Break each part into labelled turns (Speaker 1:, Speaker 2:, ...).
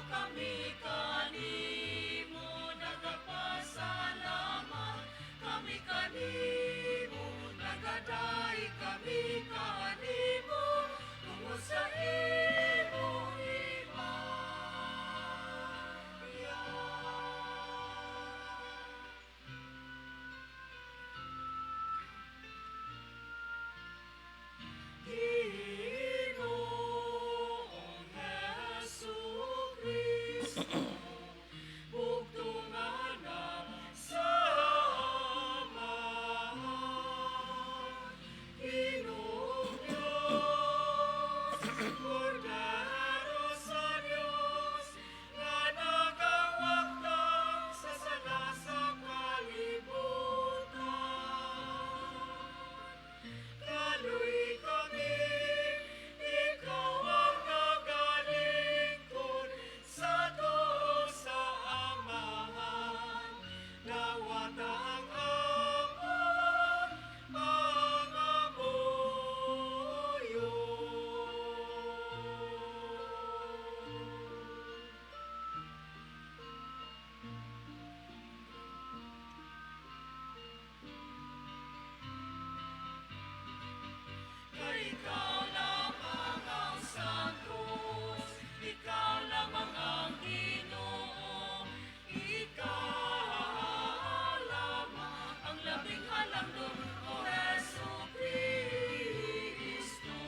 Speaker 1: Kami kanimo nagapasalamat, kami kanimo nagadaig, kami kanimo tungod sa imong himaya. Ginoong Hesus Kristo, bugtong Anak sa Amahan, Ginoong Diyos, Kordero sa Diyos, nga nagawagtang sa sala sa kalibutan. Kaloy kami, ikaw ang nagalingkod sa tuo sa Amahan. Dawata ang among pangamuyo. Kay ikaw lamang ang Santos, ikaw lamang ang Ginoo, ikaw lamang ang labing halangdon, O Hesu Kristo.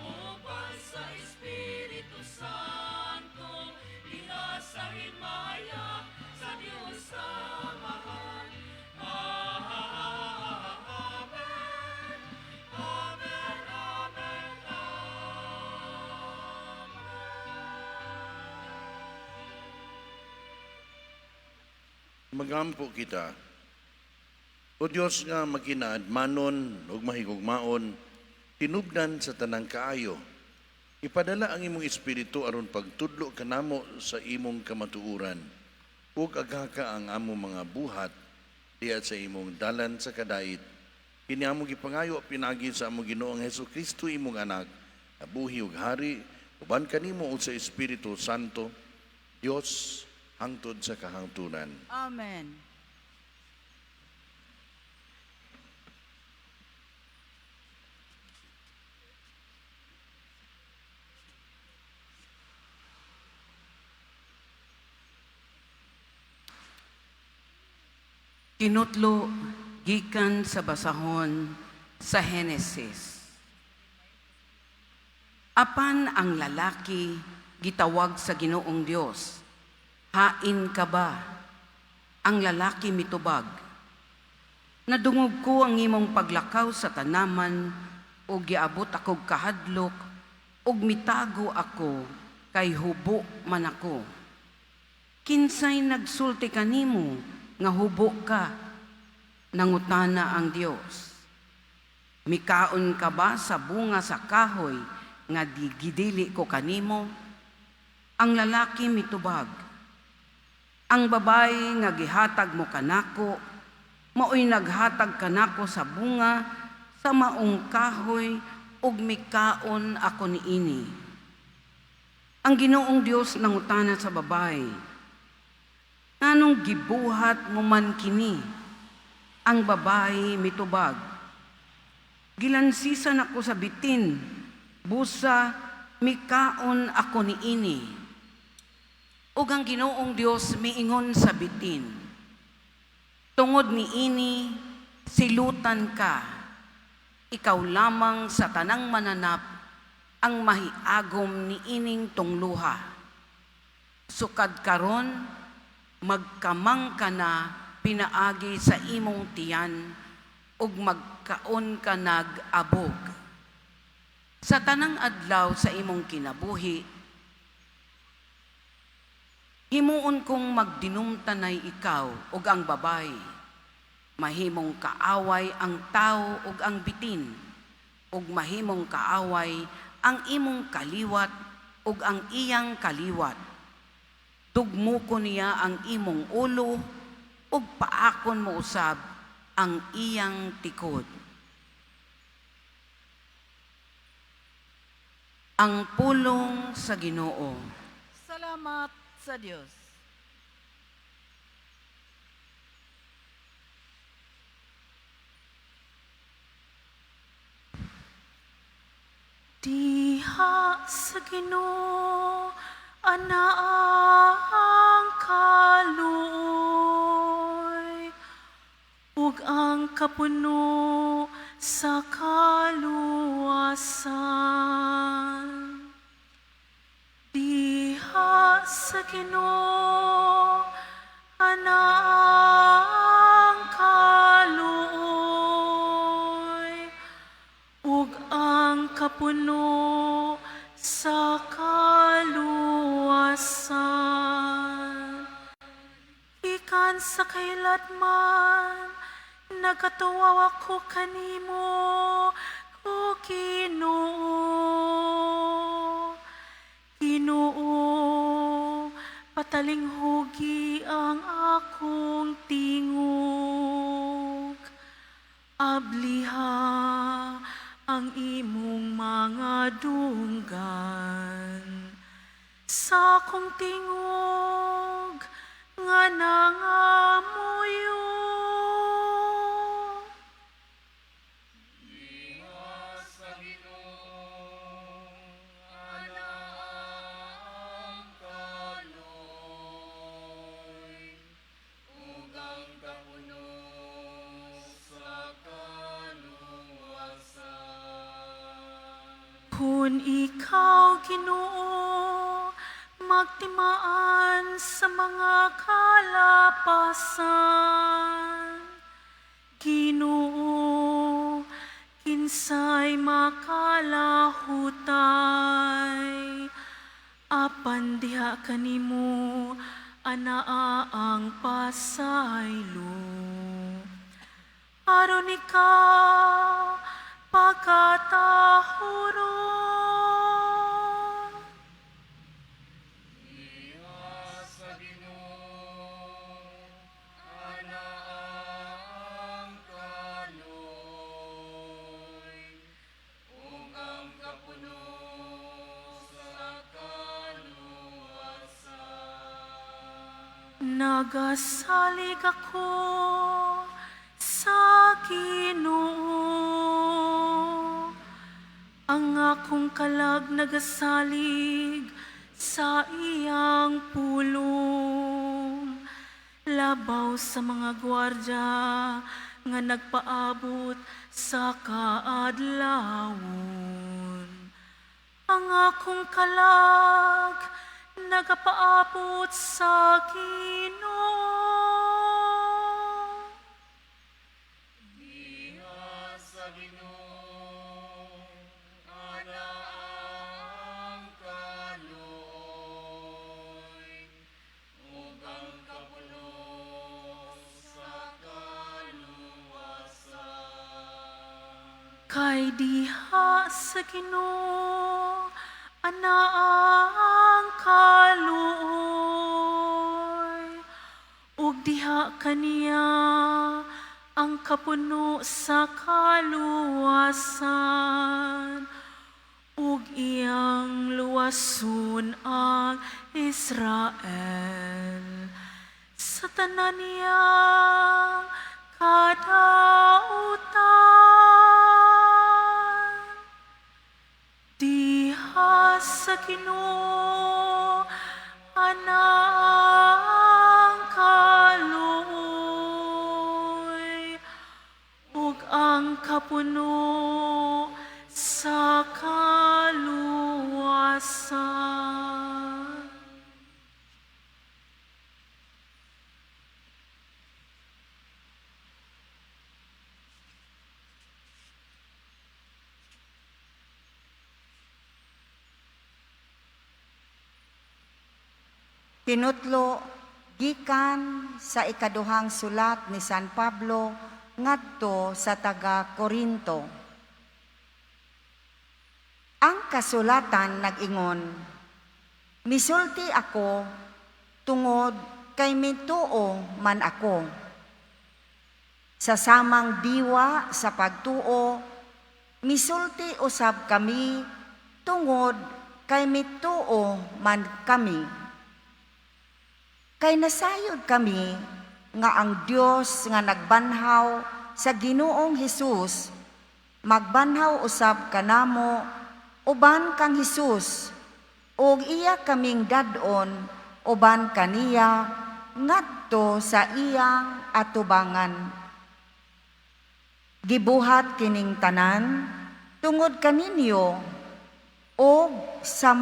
Speaker 1: Uban sa Espiritu Santo, diha sa himaya sa Dios Amahan. Amen. Amen, amen, amen.
Speaker 2: Magampo kita. O Dios nga maginaadmanon ug mahigugmaon, tinubdan sa tanang kaayo. Ipadala ang imong espiritu aron pagtudlo kanamo sa imong kamatuoran. Ug aghaka ang among mga buhat diha sa imong dalan sa kadait. Kini among gipangayo pinaagi sa among Ginoong Hesus Kristo, imong anak, nabuhi ug hari uban kanimo ug sa Espiritu Santo, Dios hangtod sa kahangtunan.
Speaker 3: Amen.
Speaker 4: Kinutlo gikan sa basahon sa Henesis. Apan ang lalaki gitawag sa Ginoong Dios, "Hain ka ba?" Ang lalaki mitubag, "Nadungog ko ang imong paglakaw sa tanaman ug giabot akog kahadlok ug mitago ako kay hubo man ako." "Kinsay nagsulti kanimo nga hubo ka?" nangutana ang Dios. "Mikaon ka ba sa bunga sa kahoy nga gidili ko kanimo?" Ang lalaki mitubag, "Ang babae nga gihatag mo kanako, maoy naghatag kanako sa bunga sa maong kahoy ug mikaon ako niini." Ang Ginoong Dios nangutana sa babae, "Nganong gibuhat mo man kini?" Ang babae mitubag, "Gilansisan ako sa bitin, busa mikaon ako niini." Ug ang Ginoong Dios miingon sa bitin, "Tungod niini silutan ka, ikaw lamang sa tanang mananap ang mahiagom niining tungluha. Sukad karon magkamang ka na pinaagi sa imong tiyan ug magkaon ka nag abog. Sa tanang adlaw sa imong kinabuhi, himuon kong magdinumtanay ikaw ug ang babae, mahimong kaaway ang tao ug ang bitin, ug mahimong kaaway ang imong kaliwat ug ang iyang kaliwat. Dugmoko niya ang imong ulo ug paakon mo usab ang iyang tikod." Ang pulong sa Ginoo.
Speaker 3: Salamat
Speaker 1: Salamat sa Dios.
Speaker 3: Diha sa Ginoo anaa ang kaluoy ug ang kapuno sa kaluwasan. Diha sa Ginoo anaa ang kaluoy ug ang kapuno sa kaluwasan. Gikan sa kahilatman, nagatuaw ako kanimo, o Ginoo. Ginoo, patalinghugi ang akong tingog. Abliha ang imong mga dunggan. Sa akong tingog nga nangamuyo. Kun ikaw, Ginoo, magtimaan sa mga kalapasan. Ginoo, kinsay makalahutay. Apan diha kanimo anaa ang pasaylo. Aron ikaw pagkatahuron. Nagasalig ako sa Ginoo. Ang akong kalag nagasalig sa iyang pulong. Labaw sa mga gwardya nga nagpaabot sa kaadlawon. Ang akong kalag nagapaabot sa Ginoo. Kay diha sa Ginoo anaa ang kaluoy, ug diha kaniya ang kapuno sa kaluwasan, ug iyang luwason ang Israel sa tanan niyang kadautan. Diha sa Ginoo anaa ang kaluoy, ug ang kapuno sa kaluwasan.
Speaker 5: Tinutlo gikan sa ikaduhang sulat ni San Pablo ngadto sa taga Korinto. Ang kasulatan nag-ingon, misulti ako tungod kay mituo man ako. Sa samang diwa sa pagtuo, misulti usab kami tungod kay mituo man kami. Kay nasayod kami nga ang Dios nga nagbanhaw sa Ginoong Hesus magbanhaw usab kanamo uban kang Hesus ug iya kaming dad-on uban kaniya ngadto sa iyang atubangan. Gibuhat kining tanan tungod kaninyo ug sa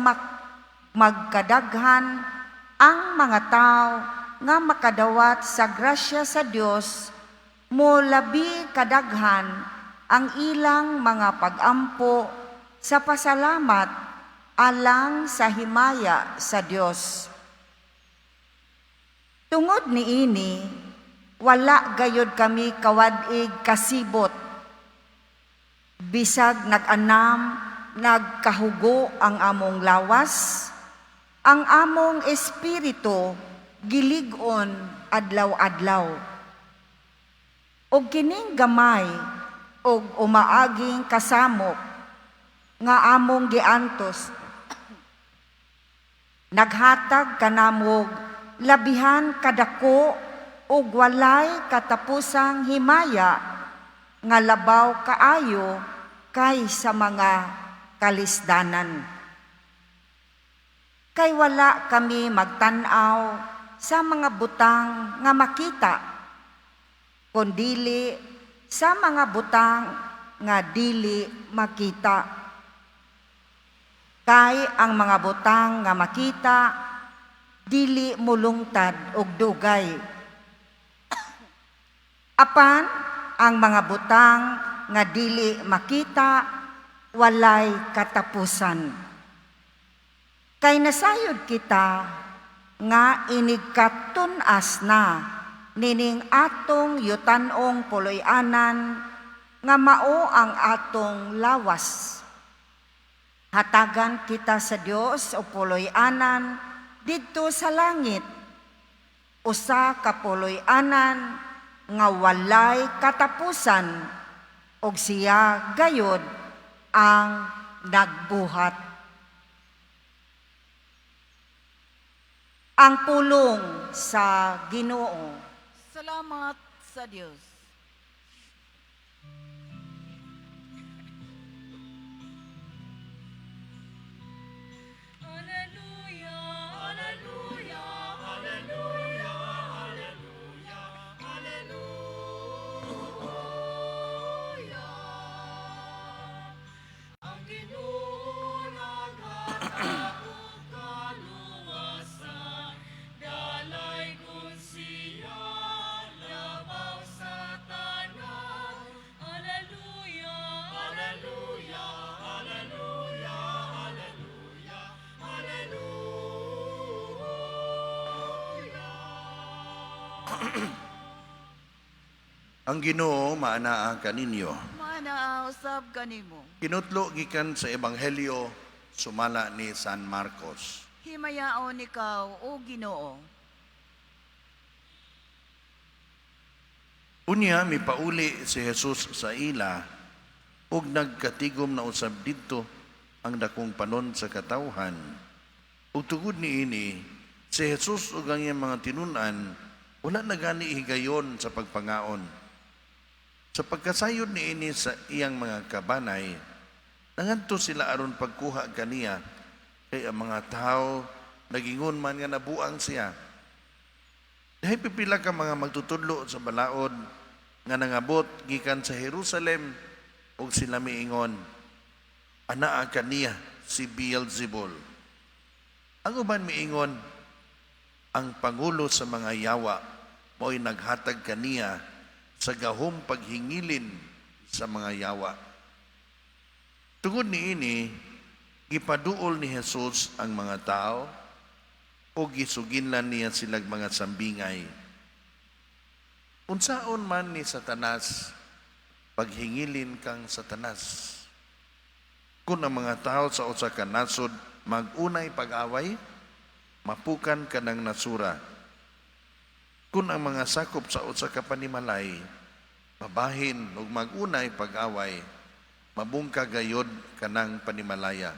Speaker 5: magkadaghan ang mga tao nga makadawat sa grasya sa Dios, mo labi kadaghan ang ilang mga pagampo sa pasalamat alang sa himaya sa Dios. Tungod niini, wala gayod kami kawad-ig kasibot. Bisag nag-anam, nagkahugo ang among lawas, ang among espiritu gilig-on adlaw-adlaw. Og kining gamay og umaaging kasamok nga among giantos naghatag kanamog labihan kadako og walay katapusang himaya nga labaw kaayo kay sa mga kalisdanan. Kay wala kami magtan-aw sa mga butang nga makita, kundili sa mga butang nga dili makita. Kay ang mga butang nga makita dili mulungtad og dugay. Apan ang mga butang nga dili makita walay katapusan. Kay nasayod kita nga inigkatun-as na nining atong yutanong puloy-anan nga mao ang atong lawas. Hatagan kita sa Dios o puloy-anan didto sa langit. Usa ka puloy-anan nga walay katapusan og siya gayod ang nagbuhat. Ang pulong sa Ginoo.
Speaker 6: Salamat sa Dios.
Speaker 1: Alleluia, Alleluia, Alleluia, Alleluia, Alleluia. Ang Ginoo naghatag og kaluwasan, dalaygon siya labaw sa tanan. Alleluia, Alleluia, Alleluia, Alleluia, Alleluia.
Speaker 2: Ang Ginoo maanaa kaninyo.
Speaker 6: Maanaa usab kanimo.
Speaker 2: Kinutlo gikan sa Ebanghelyo sumala ni San Marcos.
Speaker 6: Himayaon ikaw, o Ginoo.
Speaker 2: Unya mipauli si Jesus sa ila ug nagkatigom na usab didto ang dakong panon sa katawhan. Ug tungod niini, si Jesus ug ang iyang mga tinun-an wala na gani higayon sa pagpangaon. Sa pagkasayod niini sa iyang mga kabanay, nangadto sila aron pagkuha kaniya kay ang mga tao nagingon man nga nabuang siya. Dahil pipila ka mga magtutudlo sa balaod nga nangabot gikan sa Jerusalem ug sila miingon, anaa kaniya si Beelzebul. Ang uban miingon, ang pangulo sa mga yawa mao'y naghatag kaniya sa gahom paghingilin sa mga yawa. Tungod niini, gipaduol ni Jesus ang mga tao o gisuginlan niya silag mga sambingay. Unsaon man ni Satanas paghingilin kang Satanas? Kung ang mga tao sa usa ka nasod magunay pag-away, mapukan ka ng nasura. Kung ang mga sakop sa usa ka panimalay mabahin ug magunay pag-away, mabungka gayod kanang panimalaya.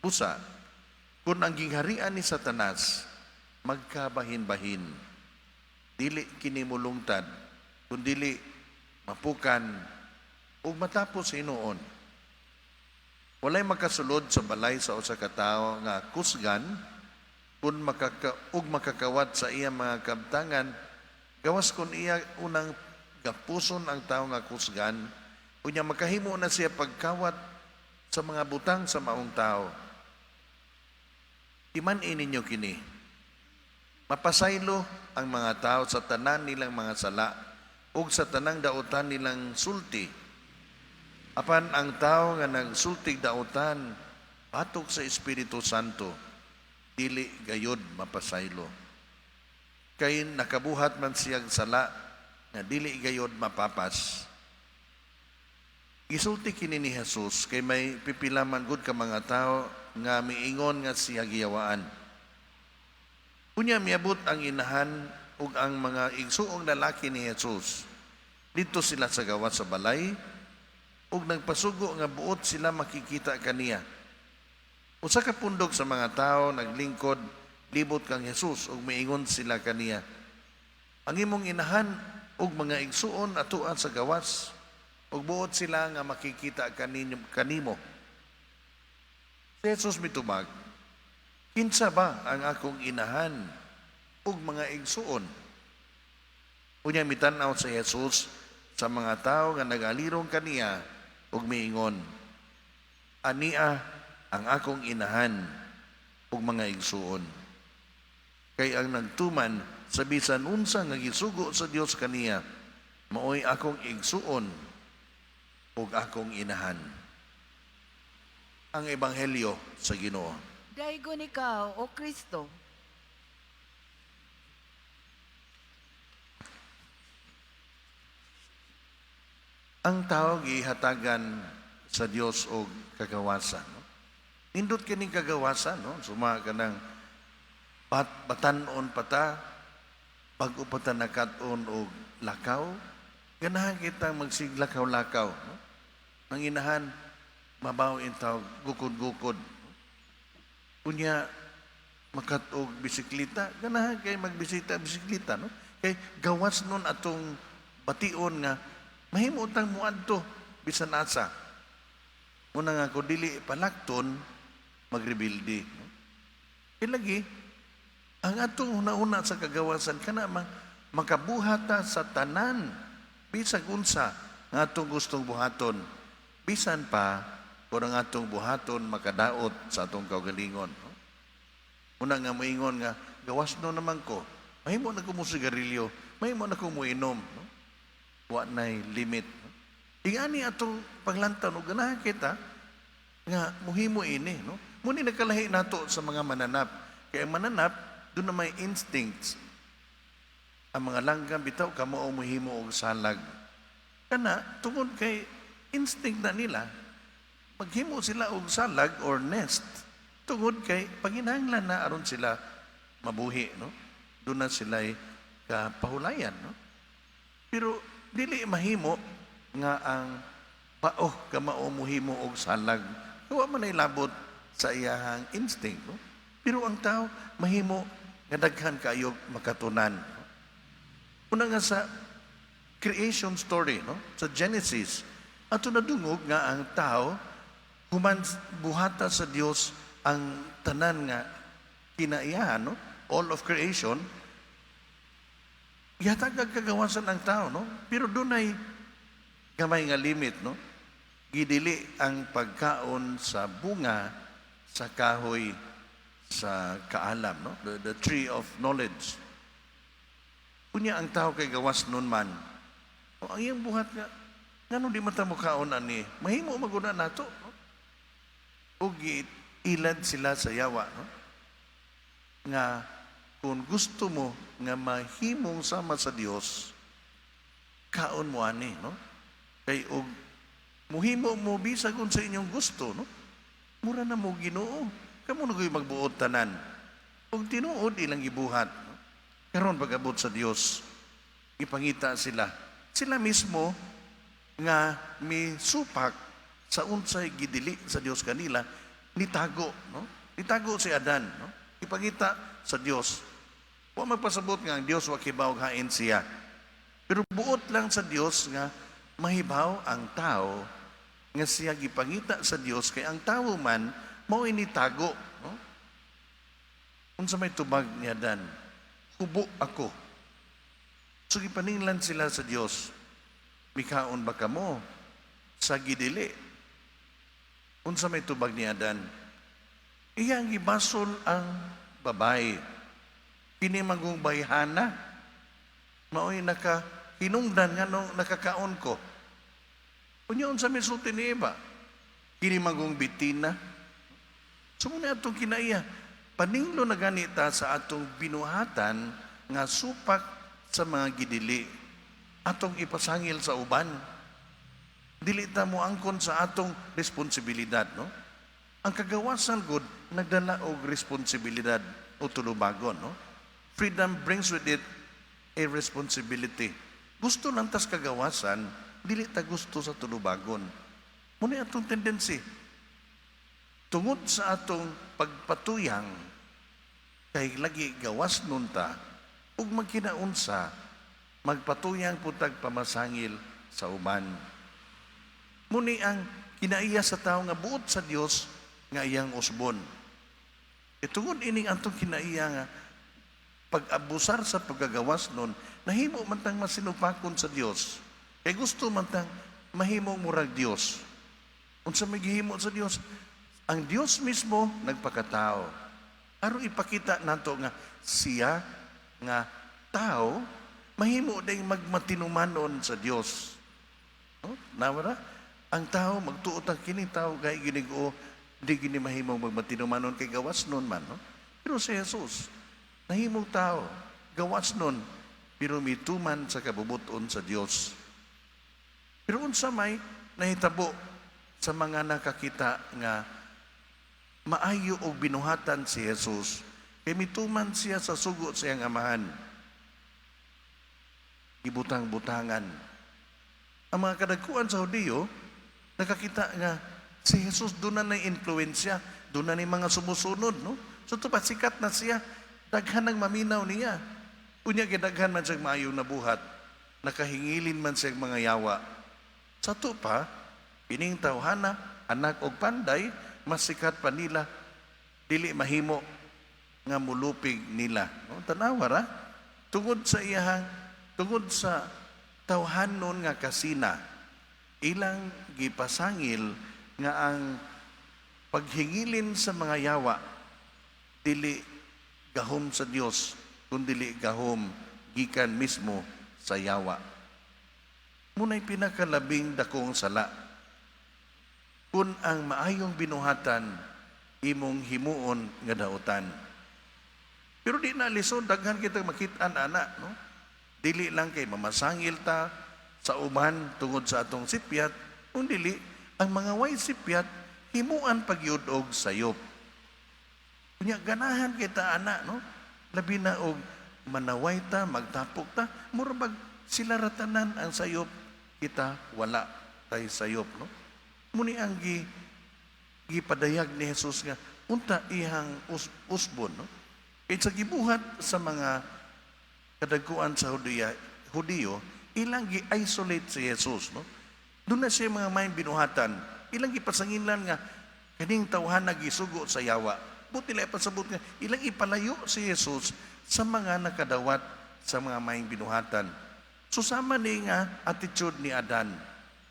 Speaker 2: Busa, kung ang gingharian ni Satanas magkabahin-bahin. Dili kini mulungtad, kundili mapukan ug matapos hinuon. Walay makasulod sa balay sa usa ka tawo nga kusgan kun ug makakawat sa iya mga kabtangan, gawas kun iya unang gapuson ang tawo nga kusgan, unya makahimo na siya pagkawat sa mga butang sa maong tawo. Timan-i ninyo kini. Mapasaylo ang mga tao sa tanan nilang mga sala ug sa tanang dautan nilang sulti. Apan ang tao nga nagsultig dautan batok sa Espiritu Santo, dili gayod mapasaylo. Kay nakabuhat man siyang sala nga dili gayod mapapas. Gisulti kini ni Jesus kay may pipila man gud ka mga tao nga miingon nga siya giyawaan. Unya miabot ang inahan ug ang mga igsuong lalaki ni Jesus. Didto sila sa gawas sa balay ug nagpasugo nga buot sila makikita kaniya. Usa ka pundok sa mga tao naglingkod libot kang Jesus ug miingon sila kaniya. Ang imong inahan ug mga igsuon atoa sa gawas ug buot sila nga makikita kanimo. Si Jesus mitubag, "Kinsa ba ang akong inahan ug mga igsuon?" Unya mitan-aw sa Jesus sa mga tao nga nagalirong kaniya ug miingon, "Ania ang akong inahan ug mga igsuon. Kay ang nagtuman sa bisan unsa nga gisugo sa Dios kaniya, maoy akong igsuon ug akong inahan." Ang Ebanghelyo sa Ginoo.
Speaker 6: Daygon ikaw, O Kristo.
Speaker 2: Ang tao gihatagan sa Dios og kagawasan. No? Nindot kining kagawasan, no? Suma ka ng batan-on pata, bag-o pa ta nakat-on og lakaw, ganahan kitang magsiglakaw-lakaw. No? Ang inahan, mabaw intaw, gukod-gukod. Unya, makat-og bisikleta, ganahan kay magbisita bisikleta, no? Kay gawas nun atong bation nga mahimo tang muadto bisan asa. Muna nga ko dili palakton, magrebilde. No? Ilagi, ang atong una-una sa kagawasan kana makabuhata sa tanan bisag unsa nga atong gustong buhaton, bisan pa kung ang atong buhaton makadaot sa atong kaugalingon. No? Una nga moingon nga gawas no naman ko, mahimo na ko mo sigarilyo, mahimo na ko mo inom, no? Wa nay limit. No? Ingani atong paglantaw og ganahan kita nga muhimo ini, no? Muni nagkalahi nato sa mga mananap. Kay ang mananap doon na may instincts. Ang mga langgam bitaw kamo ang muhimo og salag. Kana tungod kay instinct na nila, maghimo sila og salag or nest tungod kay panginahanglan na aron sila mabuhi, no? Doon na sila'y kapahulayan, no? Pero dili mahimo nga ang bao kamao muhimo og salag. Wa man ay labot sa iyahang instinct, no? Pero ang tao mahimo nga daghan kaayo makatunan. No? Una nga sa creation story, no? Sa Genesis, ato nadungog nga ang tao human buhata sa Dios ang tanan nga kinaiyahan, no? All of creation. Gihatag kagawasan ang tao, no? Pero dunay gamay nga limit, no? Gidili ang pagkaon sa bunga sa kahoy sa kaalam, no? The tree of knowledge. Unya ang tao kay gawas nun man. O, ang iyang buhat nga, ngano di man ta mokaon ani? Mahimo maguna nato, no? Ug ilad sila sa yawa, no? Nga kung gusto mo nga mahimong sama sa Dios, kaon mo ani, no? Kay og muhimo mo bisag unsa inyong gusto, no? Mura na mo Ginoo. Kamo na ko'y magbuot tanan. Ug tinuod ilang gibuhat, no? Karon pag-abot sa Dios, ipangita sila. Sila mismo nga misupak sa unsay gidili sa Dios kanila, nitago, no? Nitago si Adan, no? Ipangita sa Dios. Wa magpasabot nga ang Dios wa kibaw hain siya. Pero buot lang sa Dios nga mahibaw ang tao nga siya gipangita sa Dios, kay ang tao man mao initago, no? Unsa may tubag ni Adan? "Hubo ako." So gipaninglan sila sa Dios. "Mikaon ba kamo sa gidili?" Unsa may tubag ni Adan? Iyang gibasol ang babae. "Kini magong bayhana. Mao'y naka hinungdan nga nung nakakaon ko." Unya unsa may sulti ni Eva? "Kini magong bitina." So muna atong kinaiya, paninglo na gani ta sa atong binuhatan nga supak sa mga gidili. Atong ipasangil sa uban. Dili ta mo angkon sa atong responsibilidad, no? Ang kagawasan gud nagdala og responsibilidad o tulubagon, no? Freedom brings with it a responsibility. Gusto lang tas kagawasan, dili ta gusto sa tulubagon. Muna atong tendency. Tungod sa atong pagpatuyang, kay lagi gawas nun ta, ug magkinaunsa, magpatuyang putag pamasangil sa uban. Muni ang kinaiya sa tao nga buot sa Dios nga iyang usbon. E tungod ining atong kinaiya nga pag-abusar sa pagkagawas nun, nahimo man tang masinupakon sa Dios. Kay gusto man tang mahimo murag Dios. Unsa may gihimo sa Dios? Ang Dios mismo nagpakatao. Aron ipakita nato nga siya nga tao mahimo ding magmatinumanon sa Dios. No? Nawara? Ang tao magtuot ang kini tao kay ginigo di gini mahimong magmatinumanon kay gawas nun man, no? Pero si Jesus nahimong tao, gawas nun, pero mituman sa kabubuton sa Dios. Pero unsa may nahitabo sa mga nakakita nga maayo og binuhatan si Jesus kay mituman siya sa sugo sa iyang Amahan? Gibutang-butangan. Ang mga kadagkuan sa Hudiyo nakakita nga si Jesus doon na influensya, doon na ni mga sumusunod, no? So ito pa, sikat na siya. Daghan ang maminaw niya. Unya gidaghan man siyang maayo na buhat. Nakahingilin man siyang mga yawa. Sa to pa, pining tawhana, anak og panday, mas sikat pa nila, dili mahimo nga mulupig nila. No? Tanawa ra, tungod sa iyahang, tungod sa tawhanon nga kasina, ilang gipasangil nga ang paghingilin sa mga yawa dili gahom sa Dios, kundi gahom gikan mismo sa yawa. Muna'y pinakalabing dakong sala. Kung ang maayong binuhatan imong himuon nga dautan. Pero di na lisod, daghan kita makitaan ana, no? Dili lang kay mamasangil ta sa uban tungod sa atong sipyat, kung dili ang mga way sipyat himuan pagyud og sayop. Unya ganahan kita ana, no? Labi na og manaway ta, magtapok ta, mura bag sila ra tanan ang sayop, kita wala tay sayop, no? Muni ang gipadayag ni Jesus nga unta iyang usbon, no? Kay sa gibuhat sa mga kadagkuan sa Hudiyo, ilang gi-isolate si Jesus, no? Doon na siya mga may binuhatan. Ilang gipasanginlan nga kaning tawhana gisugo sa yawa. Buti nila ipasabot nga ilang ipalayo si Jesus sa mga nakadawat sa mga may binuhatan. So sama ni nga attitude ni Adan.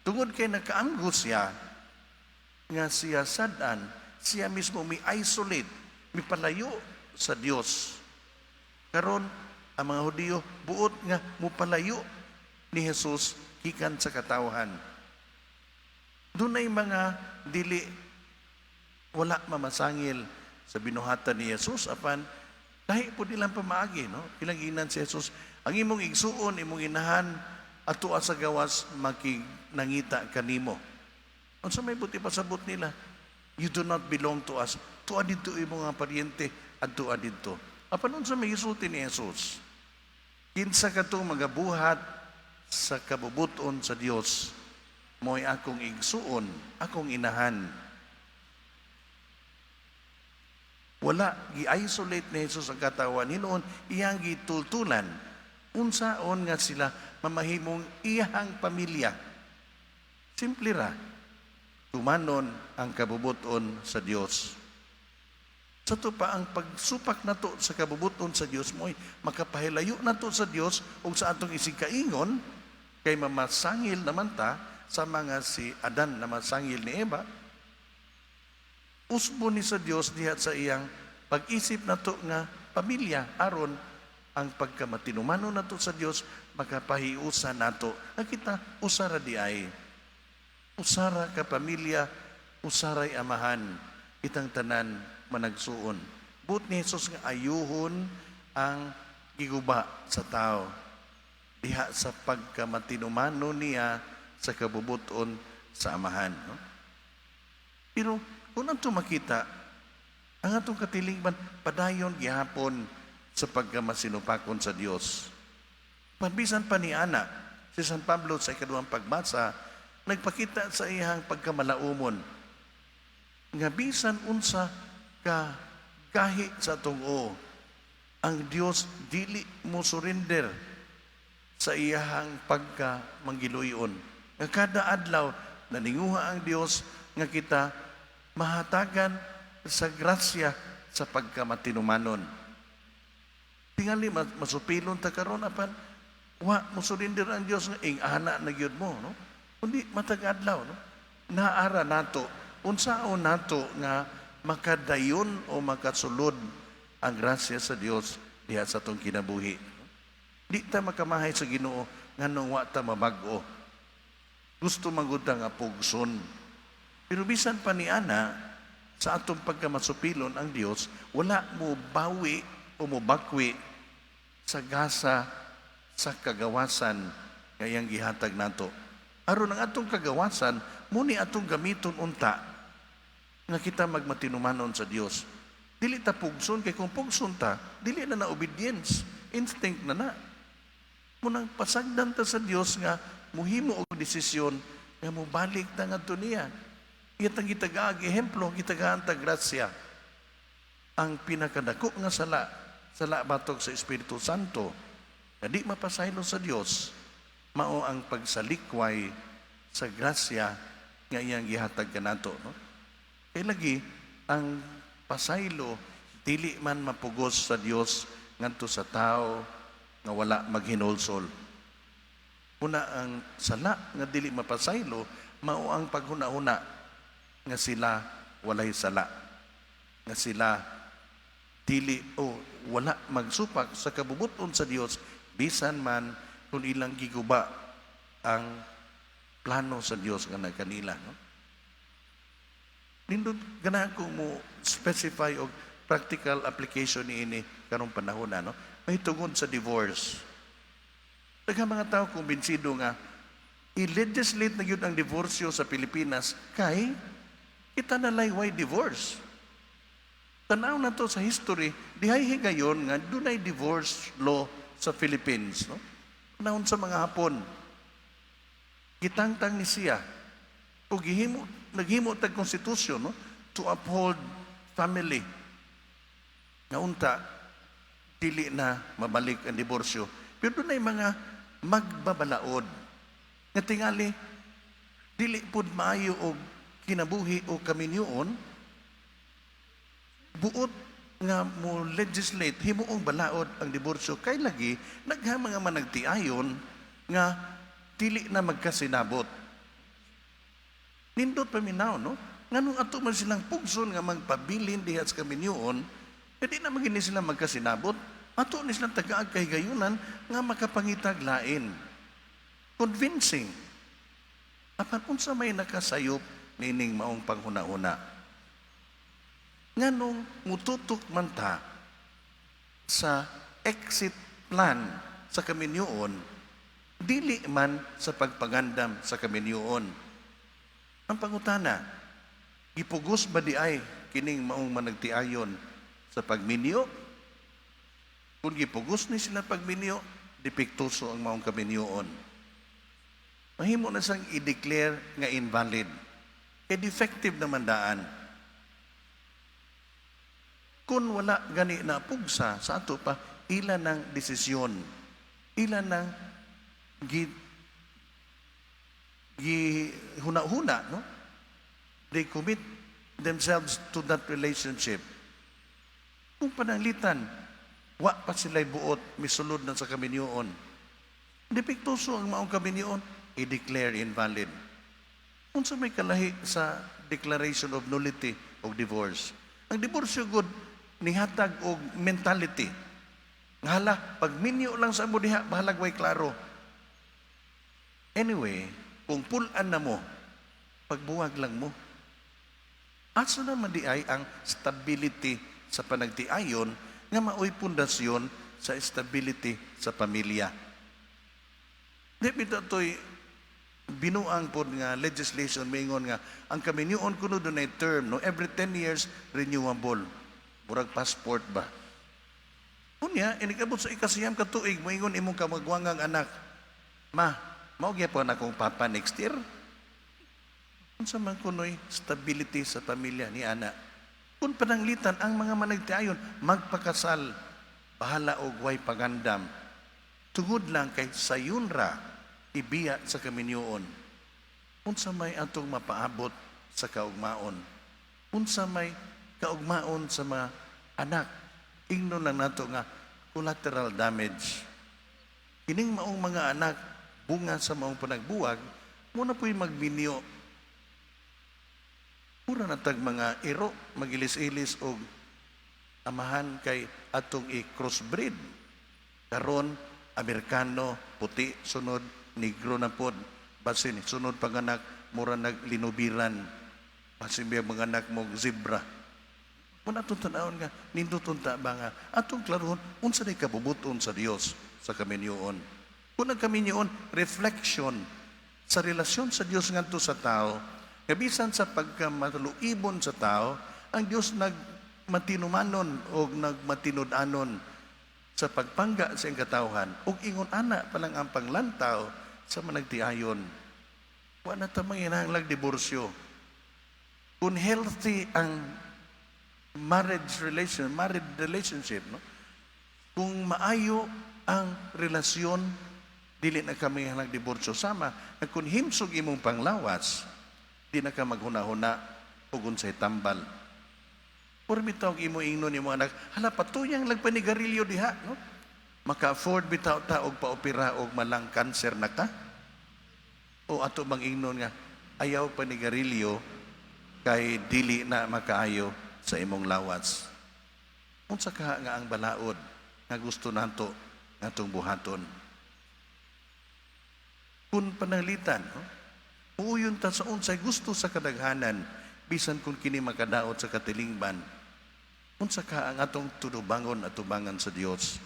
Speaker 2: Tungod kay nakaamgo siya nga siya sad-an, siya mismo mi isolate, mi palayo sa Dios. Karon ang mga Hudiyo buot nga mupalayo ni Jesus gikan sa katawhan. Dunay mga dili wala mamasangil sa binuhatan ni Jesus, apan lahi po nilang pamaagi, no? Ilang giingnan si Jesus, "Ang imong igsuon, imong inahan atua sa gawas makig nangita kanimo." Unsa may buti pasabot nila? "You do not belong to us. Tua didto imong mga paryente, adtua didto." Apan unsa may gisulti ni Jesus? "Kinsa katong magabuhat sa kabubuton sa Dios, mo'y akong igsuon, akong inahan." Wala gi-isolate ni Jesus ang katawhan. Hinuon iyang gitultulan unsaon nga sila mamahimong iyahang pamilya. Simple ra. Tumanon ang kabubuton sa Dios. Sa to pa, ang pagsupak nato sa kabubuton sa Dios mo'y makapahilayo nato sa Dios ug sa atong isigkaingon, kay mamasangil naman ta sa mga si Adan na masangil ni Eva. Usbo ni sa Dios diha sa iyang pag-isip nato nga pamilya, aron ang pagkamatinumano nato sa Dios makapahiusa nato nga kita usara di ay usara ka pamilya, usaray amahan, kitang tanan managsuon. Buot ni Jesus nga ayuhon ang giguba sa tao diha sa pagkamatinumano niya sa kabubuton sa amahan, no? Pero kung ato makita, ang atong katilingban padayon gihapon sa pagkamasinupakon sa Dios. Bisan pa ni ana, si San Pablo sa ikaduhang pagbasa, nagpakita sa iyang pagkamalaumon nga bisan unsa ka gahi sa atong o, ang Dios dili mo surrender sa iyahang pagka manggiluyon. Nga kada adlaw naninguha ang Dios nga kita mahatagan sa grasya sa pagkamatinumanon. Tingali masupilon ta karon, apan wa mo surrender ang Dios nga ing-ana na gyud mo, no? Kundi matag adlaw, no? Naara nato unsaon nato nga makadayon o makasulod ang grasya sa Dios diha sa atong kinabuhi. Di ta makamahay sa Ginoo nganong wa ta mabag-o. Gusto magud ta nga pugson. Pero bisan pa ni ana, sa atong pagkamasupilon, ang Dios wala mo bawi o mo bakwi sa gasa sa kagawasan nga iyang gihatag nato. Aron ang atong kagawasan muni atong gamiton unta nga kita magmatinumanon sa Dios. Dili ta pugson, kay kung pugson ta, dili na na obedience, instinct na na. Munang pasagdan ta sa Dios nga muhimo og desisyon nga mobalik ta ngadto niya. Iyatang gitagaag ehemplo, gitagaan ta grasya. Ang pinakadako nga sala, sala batok sa Espiritu Santo, nga di mapasaylo sa Dios, mao ang pagsalikway sa grasya nga iyang gihatag kanato, no? Kay lagi ang pasaylo dili man mapugos sa Dios ngadto sa tao nga wala maghinulsol. Una, ang sala nga dili mapasaylo mao ang paghuna-huna nga sila walay sala, nga sila dili o wala magsupak sa kabubuton sa Dios bisan man kung ilang giguba ang plano sa Dios nga nagkanila, no? Nindot ganahan ko mo specify og practical application niini karong panahon na, no? May tungod sa divorce. Daghang mga tao kumbinsido nga i-legislate na gyud ang diborsyo sa Pilipinas kay kita na lay way divorce. Tanaw na to sa history, dihay higayon nga dunay divorce law sa Philippines, no? Panahon sa mga Hapon. Gitangtang ni siya o gihimo, naghimo tag konstitusyon, no, to uphold family. Nga unta dili na mabalik ang diborsyo. Pero dunay mga magbabalaod nga tingali dili pud maayo og kinabuhi o kaminyoon, buot nga mo legislate, himuong balaod ang diborsyo, kay lagi daghang mga managtiayon nga dili na magkasinabot. Nindot paminaw, no? Nganong ato man silang pugson nga magpabilin diha sa kaminyoon, eh di na magini sila magkasinabot. Ato ni silang tagaag kahigayunan nga makapangitag lain. Convincing. Apan unsa may nakasayop nining maong panghuna-huna? Nganong mututok man ta sa exit plan sa kaminyoon, dili man sa pagpangandam sa kaminyoon? Ang pangutana, gipugos ba di ay kining maong managtiayon sa pagminyo? Kung gipugos ni sila pagminyo, depektuso ang maong kaminyoon. Mahimo na siyang i-declare nga invalid. Kay defective naman daan. Kung wala gani na pugsa sa ato pa, ila ng desisyon, ila ng gi, gi huna-huna, no? They commit themselves to that relationship. Kung pananglitan, wa pa sila'y buot, misulod na sa kaminyoon. Depektuso ang maong kaminyoon, i-declare invalid. Unsa may kalahi sa declaration of nullity of divorce? Ang diborsyo gud nihatag og mentality. Nga hala, pag minyo lang sa amo diha, bahalag way klaro. Anyway, kung pulan na mo, pagbuwag lang mo. Asa naman di ay ang stability sa panagtiayon nga maoy pundasyon sa stability sa pamilya? Di bitaw to'y binuang pod nga legislation maingon nga ang kaminyoon kuno dunay term, no, every 10 years renewable, murag passport ba. Unya inikabot sa 9 ka tuig, moingon imong kamagwangang anak, "Ma, mao gyapon akong papa next year." Unsa man kunoy stability sa pamilya ni ana kung pananglitan ang mga managtiayon magpakasal bahala og way pagandam tungod lang kay sayon ra ibiya sa kaminyoon? Unsa may atong mapaabot sa kaugmaon? Unsa may kaugmaon sa mga anak? Ingnon lang nato nga collateral damage. Kining maong mga anak, bunga sa maong panagbuwag, mao na po'y magminyo. Mura na tag mga iro, magilis-ilis og amahan kay atong i-crossbreed. Karon Amerikano, puti, sunod, negro na pod. Basin, sunod panganak, mura naglinubiran. Basin biya mga anak mo zebra. Muna atong tanawon nga, nindot unta ba nga, atong klarohon, unsa day kabubuton sa Dios sa kaminyoon. Kung ang kaminyoon, reflection sa relasyon sa Dios ngadto sa tao, nga bisan sa pagkamaluibon sa tao, ang Dios nagmatinumanon o nagmatinud-anon sa pagpangga sa iyang katawhan, ug ingon ana pa lang ang panglantaw sa managtiayon. Wa na ta manginahanglag diborsyo. Kung healthy ang marriage relationship, no? Kung maayo ang relasyon, dili na kami nagdiborsyo, sama na kung himsog imong panglawas, di na ka maghuna-huna ug unsay tambal. Por bitaw imo ingnon nimo anak, "Hala, patuyang lang panigarilyo diha," no? Maka-afford bitaw ta og paopera og malang cancer na ka? O ato bang ingnon nga ayaw panigarilyo kay dili na makaayo sa imong lawas? Unsa ka nga ang balaod nga gusto nato ngatong buhaton? Kung pananglitan, no? Muuyon ta sa unsay gusto sa kadaghanan, bisan kung kini makadaot sa katilingban. Unsa ka ang atong tunubangon at tubangan sa Dios?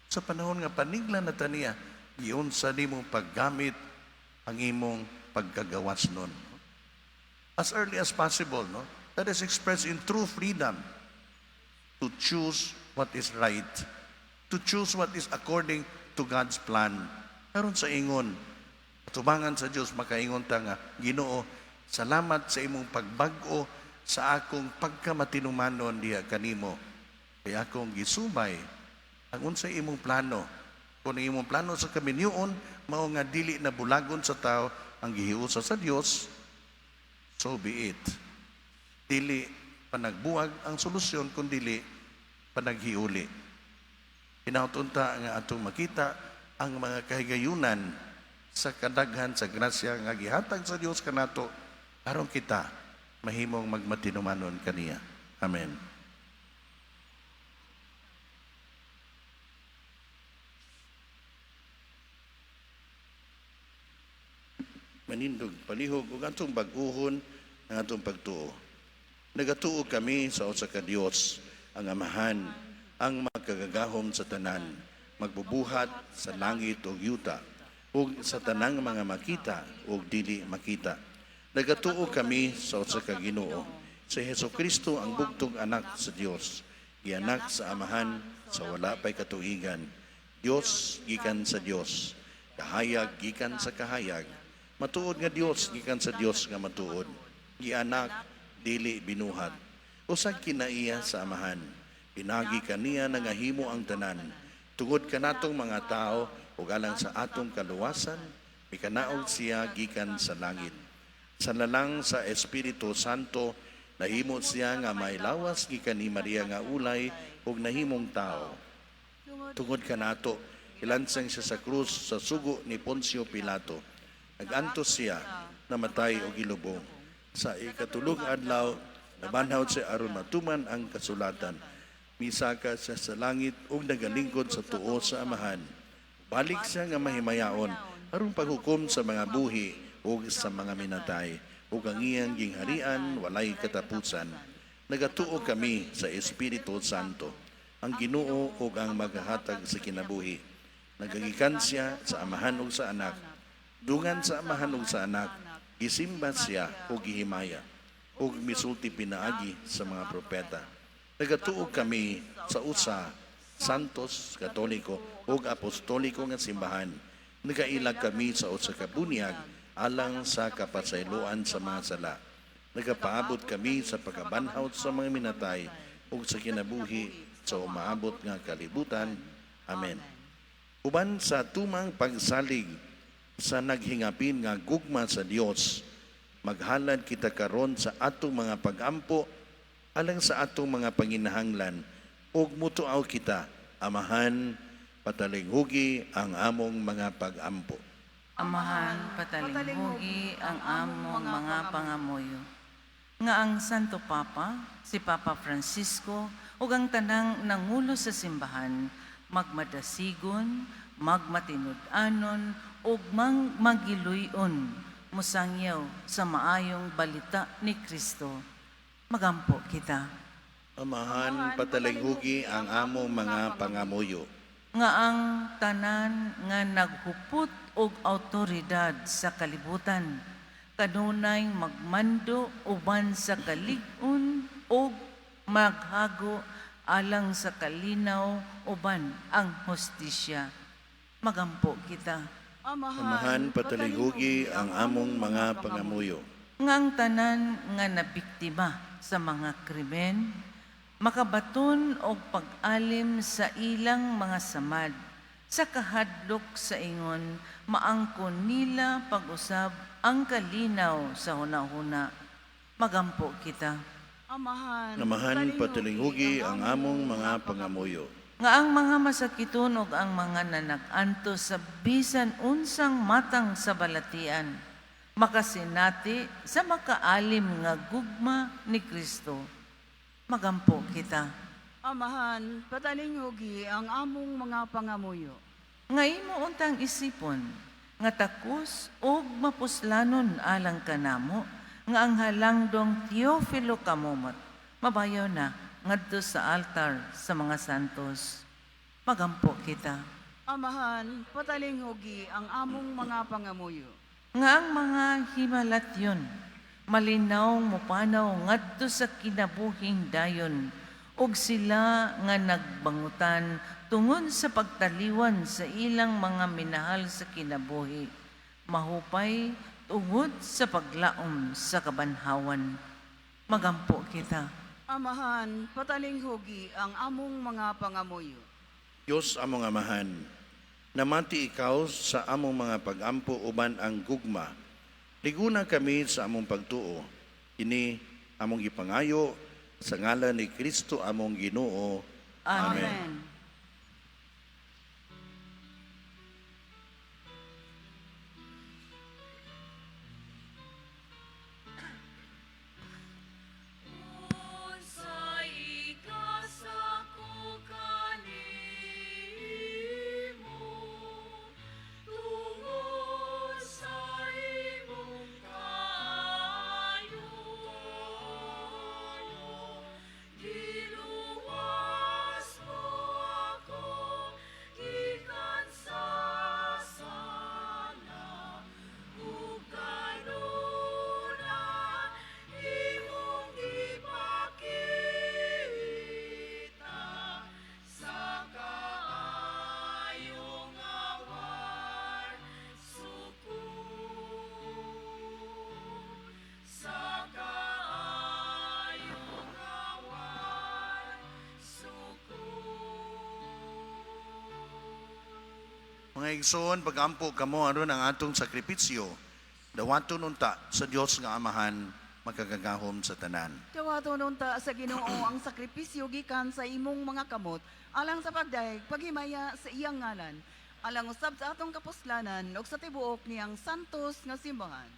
Speaker 2: Sa panahon nga panigla na ta niya, giunsa nimo paggamit ang imong pagkagawas nun. As early as possible, no? That is expressed in true freedom to choose what is right, to choose what is according to God's plan. Karon sa ingon, tubangan sa Dios, makaingon ta nga, "Ginoo, salamat sa imong pagbag-o sa akong pagkamatinumanon diha kanimo. Kay akong gisubay ang unsay imong plano." Kung ang imong plano sa kaminyoon mao nga dili na bulagon sa tao ang gihiusa sa Dios, so be it. Dili panagbuwag ang solusyon kun dili panaghiuli. Hinaot unta nga atong makita ang mga kahigayunan sa kadaghan sa grasya nga gihatag sa Dios kanato aron kita mahimong magmatinumanon kaniya. Amen. Manindog palihog ug atong bag-uhon ang atong pagtuo. Nagatuo kami sa usa ka Dios, ang Amahan, ang makagagahom sa tanan, magbubuhat sa langit ug yuta, ug sa tanang mga makita ug dili makita. Nagatuo kami sa usa ka Ginoo, sa Hesukristo, ang bugtong anak sa Dios, gianak sa Amahan sa wala pay katuigan. Dios gikan sa Dios, kahayag gikan sa kahayag, matuod nga Dios gikan sa Dios nga matuod, gianak, dili binuhat. Usag kinaiya sa Amahan. Pinagi kaniya nangahimo ang tanan. Tungod kanatong mga tao ug alang sa atong kaluwasan, mikanaog siya gikan sa langit. Sa lalang sa Espiritu Santo, nahimo siya nga may lawas gikan ni Maria nga ulay ug nahimong tao. Tungod kanato, ilansang siya sa krus sa sugo ni Poncio Pilato. Nagantos siya, namatay og gilubong. Sa ikatulong adlaw, nabanhaw siya aron matuman ang kasulatan. Misaka siya sa langit ug nagalingkod sa tuo sa Amahan. Balik siya nga mahimayaon aron paghukom sa mga buhi ug sa mga minatay ug ang iyang gingharian walay katapusan. Nagatuo kami sa Espiritu Santo, ang Ginoo ug ang maghahatag sa kinabuhi. Nagagikan siya sa Amahan ug sa Anak. Dungan sa Amahan ug sa Anak, gisimba siya ug gihimaya ug misulti pinaagi sa mga propeta. Nagatuo kami sa usa, Santos, Katoliko ug Apostoliko nga simbahan. Nagailag kami sa usa ka bunyag alang sa kapasayloan sa mga sala. Nagapaabot kami sa pagkabanhaw sa mga minatay ug sa kinabuhi sa umaabot nga kalibutan. Amen. Uban sa tumang pagsalig sa naghingapin nga gugma sa Dios, maghalad kita karon sa atong mga pagampo alang sa atong mga panginahanglan ug mutuaw kita, Amahan, patalinghugi ang among mga pagampo.
Speaker 7: Amahan, patalinghugi ang among mga pangamuyo. Nga ang Santo Papa, si Papa Francisco, ug ang tanang nangulo sa simbahan, magmadasigon, magmatinud-anon, ug mang magiluyon, mosangyaw sa maayong balita ni Kristo. Magampo kita.
Speaker 2: Amahan, patalinghugi ang among mga pangamuyo.
Speaker 7: Nga ang tanan nga naghupot og autoridad sa kalibutan kanunay magmando uban sa kalig-on og maghago alang sa kalinaw uban ang hustisya. Magampo kita.
Speaker 2: Amahan, patalinghugi ang among mga pangamuyo.
Speaker 7: Nga ang tanan nga nabiktima sa mga krimen makabaton og pag-alim sa ilang mga samad sa kahadlok sa ingon maangkon nila pag-usab ang kalinaw sa hunahuna. Magampo kita.
Speaker 6: Amahan,
Speaker 2: Amahan, patalinghugi ang among mga pangamuyo.
Speaker 7: Nga ang mga masakiton ug ang mga nanag-antos sa bisan unsang matang sa balatian makasinati sa makaalim nga gugma ni Kristo. Magampo kita.
Speaker 6: Amahan, patalinghugi ang among mga pangamuyo.
Speaker 7: Nga imo untang isipon nga takos ug mapuslanon alang kanamo nga ang halangdong Teofilo Camomot mabayaw na ngadto sa altar sa mga santos. Magampo kita.
Speaker 6: Amahan, patalinghugi ang among mga pangamuyo.
Speaker 7: Nga ang mga himalatyon malinaw mopanaw ngadto sa kinabuhing dayon ug sila nga nagbangutan tungod sa pagtaliwan sa ilang mga minahal sa kinabuhi mahupay tungod sa paglaom sa kabanhawan. Magampo kita.
Speaker 6: Amahan, patalinghugi ang among mga pangamuyo.
Speaker 2: Diyos among Amahan, namati ikaw sa among mga pagampo uban ang gugma. Liguna kami sa among pagtuo. Ini among gipangayo sa ngalan ni Kristo among Ginoo.
Speaker 7: Amen.
Speaker 6: Amen.
Speaker 1: Unsay ikasako kanimo tungod sa imong kaayo, giluwas mo.
Speaker 2: Mga igsoon, pagampo kamo aron ang atong sakripisyo, dawaton unta sa Dios nga Amahan, makagagahom sa tanan.
Speaker 6: Dawaton unta sa Ginoo ang sakripisyo gikan sa imong mga kamot alang sa pagdayeg paghimaya sa iyang ngalan, alang usab sa atong kapuslanan ug sa tibuok niyang santos nga simbahan.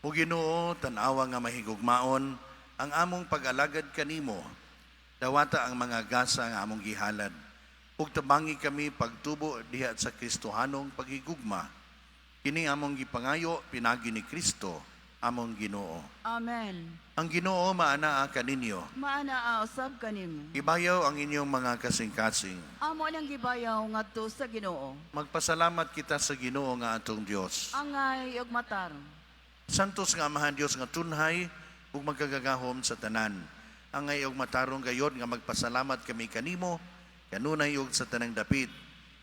Speaker 2: O Ginoo, tan-awa nga mahigugmaon ang among pag-alagad kanimo. Dawata ang mga gasa nga among gihalad. Ug tabangi kami pagtubo diha sa Kristohanong paghigugma. Kini among gipangayo pinagi ni Kristo, among Ginoo.
Speaker 6: Amen.
Speaker 2: Ang Ginoo maanaa kaninyo.
Speaker 6: Maanaa usab kanimo.
Speaker 2: Ibayaw ang inyong mga kasing-kasing.
Speaker 6: Amo nang gibayaw ngadto sa Ginoo.
Speaker 2: Magpasalamat kita sa Ginoo nga atong Dios.
Speaker 6: Angay ug matarong.
Speaker 2: Santos nga Amahan Dios nga tunhay ug magkagagahom sa tanan. Angay og matarong gayod nga magpasalamat kami kanimo kanunay ug sa tanang dapit.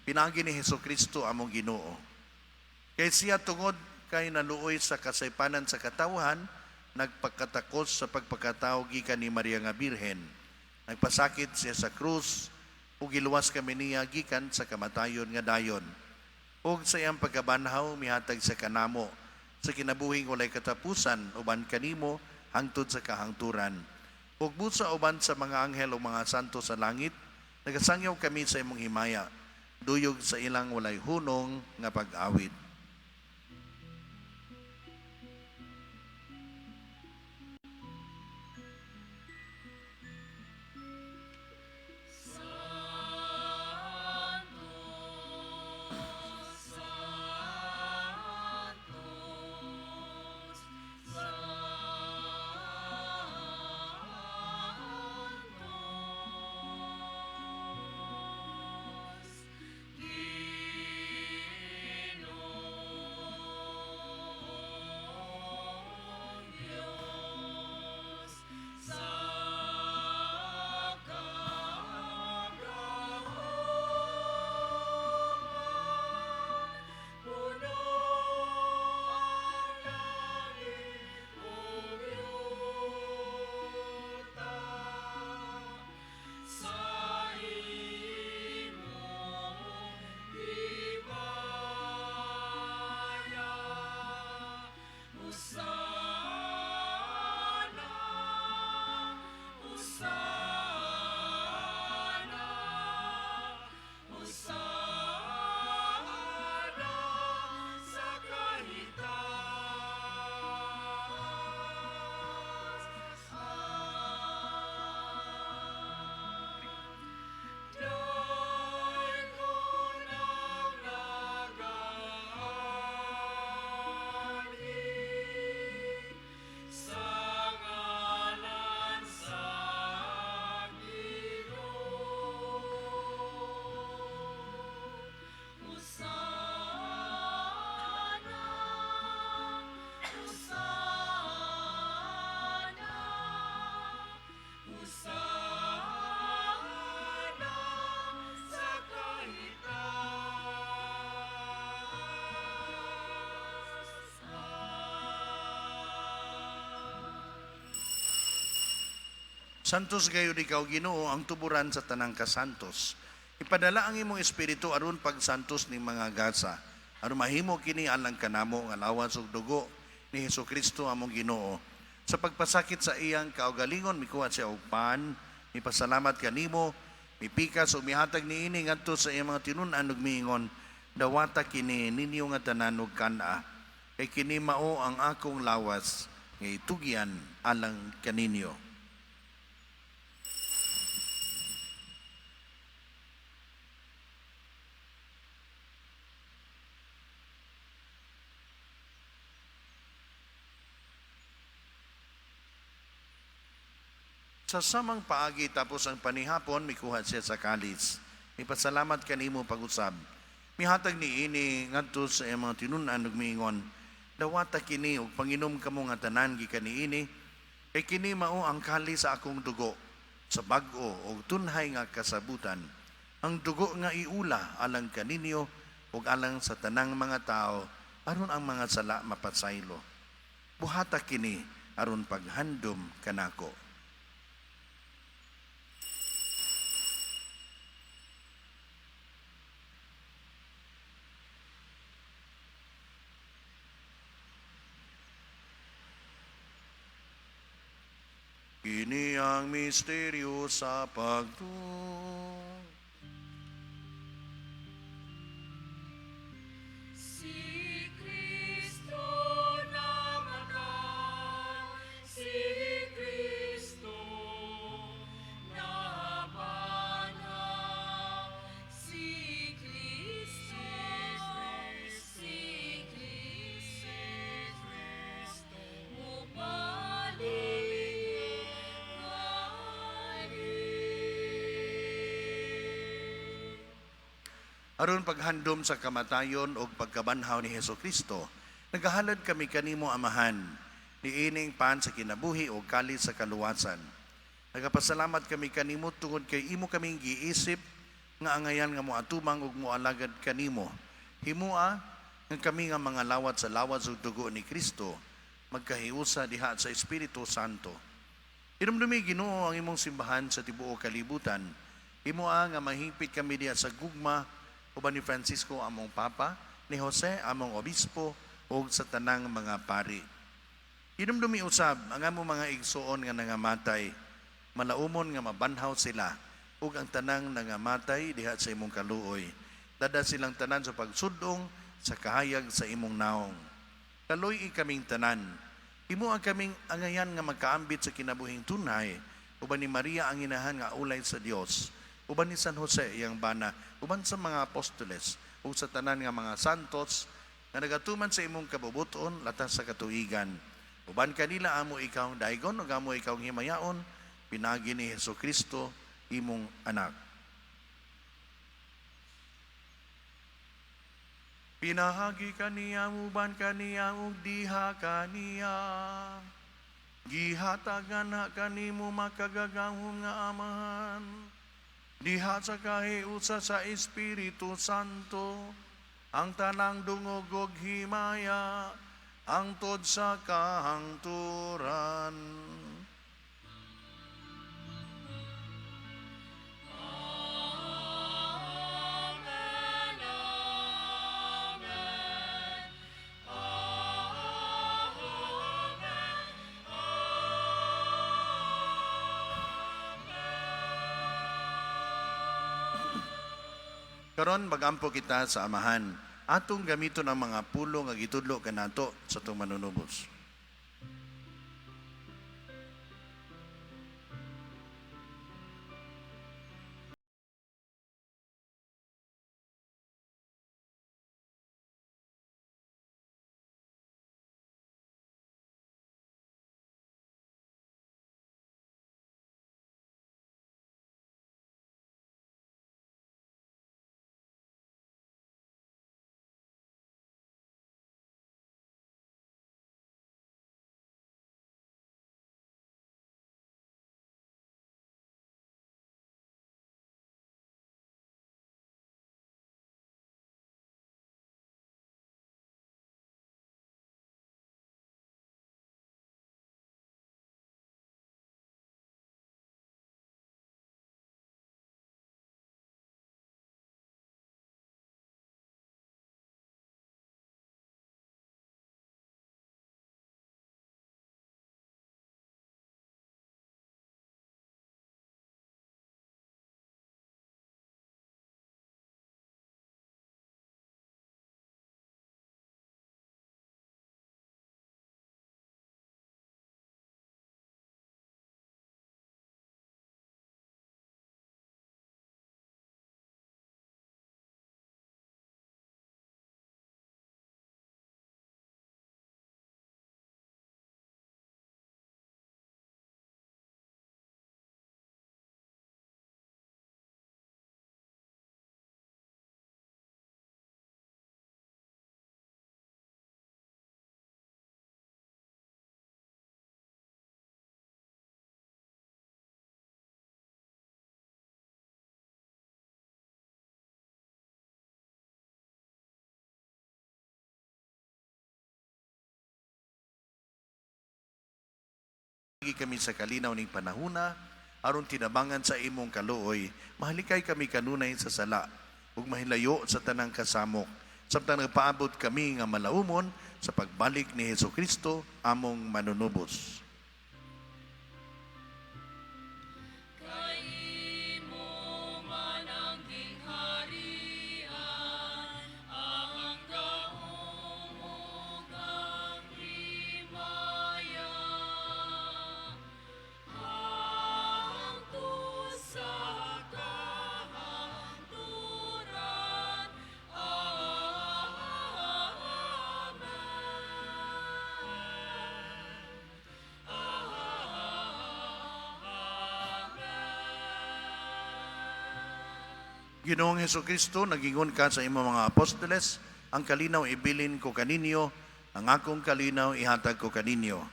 Speaker 2: Pinaagi ni Hesukristo among Ginoo. Kay siya tungod kay naluoy sa kasaypanan sa katawhan, nagpakatakos sa pagpakatao gikan ni Maria nga Birhen. Nagpasakit siya sa krus ug giluwas kami niya gikan sa kamatayon nga dayon. Ug sa iyang pagkabanhaw mihatag sa kanamo sa kinabuhing walay katapusan uban kanimo hangtod sa kahangturan. Ug busa uban sa mga anghel ug mga santo sa langit, nagasangyaw kami sa imong himaya, duyog sa ilang walay hunong nga pag-awit. Santos gayud ikaw Ginoo ang tuburan sa tanang kasantos. Ipadala ang imong espiritu aron pagsantos ning mga gasa. Aron mahimo kini alang kanamo nga lawas ug dugo ni Hesukristo among Ginoo. Sa pagpasakit sa iyang kaugalingon mikuha siya og pan, mipasalamat kanimo, mipikas ug mihatag niini ngadto sa iyang mga tinun-an ug miingon, dawata kini ninyo nga tanan ug kan-a. Kay kini mao ang akong lawas nga itugyan alang kaninyo. Sa samang paagi tapos ang panihapon, mikuha siya sa kalis. Mipasalamat kanimo pag-usab. Mihatag niini ngadto sa iyang mga tinun-an ug miingon, dawata kini ug panginom kamo nga tanan gikan niini, kay kini mao ang kalis sa akong dugo sa bag-o ug tunhay nga kasabutan. Ang dugo nga iula alang kaninyo ug alang sa tanang mga tao aron ang mga sala mapasaylo. Buhata kini aron paghandom kanako. Kini ang misteryo sa pagtuo.
Speaker 1: Si Kristo namatay, si Kristo nabanhaw, si Kristo, si Kristo, mubalik ngayon.
Speaker 2: Aron paghandom sa kamatayon o pagkabanhaw ni Hesus Kristo, nagahalad kami kanimo, Amahan, niining pan sa kinabuhi o kalis sa kaluwasan. Nagapasalamat kami kanimo tungod kay imo kaming giisip nga angayan nga moatumang ug moalagad kanimo. Himua nga kami nga mga lawat sa lawas ug dugo ni Kristo magkahiusa diha sa Espiritu Santo. Hinumdumi, Ginoo, ang imong simbahan sa tibuok kalibutan. Himoa nga mahingpit kami diha sa gugma uban ni Francisco among Papa, ni Jose among Obispo ug sa tanang mga pari. Hinumdumi usab ang among mga igsuon nga nangamatay, malaumon nga mabanhaw sila ug ang tanang nangamatay diha sa imong kaluoy. Dada silang tanan sa pagsudong sa kahayag sa imong naong. Kaloy kaming tanan. Himoa kaming angayan nga magkaambit sa kinabuhing tunay, uban ni Maria ang inahan nga ulay sa Dios, uban ni San Jose iyang bana, uban sa mga apostoles, ug sa tanan nga mga santos nga nagatuman sa imong kabubuton latas sa katuigan. Uban kanila amo ikaw daigon ug amo ikaw himayaon pinaagi ni Hesus Kristo imong anak. Pinahagi kaniya, uban kaniya, ug diha kaniya. Gihatagan na kanimo makagagahom nga Amahan. Diha sa kahiusa sa Espiritu Santo, ang tanang dungog ug himaya, hangtod sa kahangturan.
Speaker 1: Amen, Amen, Amen,
Speaker 2: Karon magampo kita sa Amahan. Atong gamiton ang mga pulo nga gitudlo kanato sa atong manunubos. Kami sa kalinaw ning panahuna aron tinabangan sa imong kaluoy, mahalikay kami kanunay sa sala ug mahilayo sa tanang kasamok samtang nagpaabot kami nga malaumon sa pagbalik ni Hesus Kristo among manunubos. Ginoong Hesukristo, nagingon ka sa imong mga apostoles, ang kalinaw ibilin ko kaninyo, ang akong kalinaw ihatag ko kaninyo.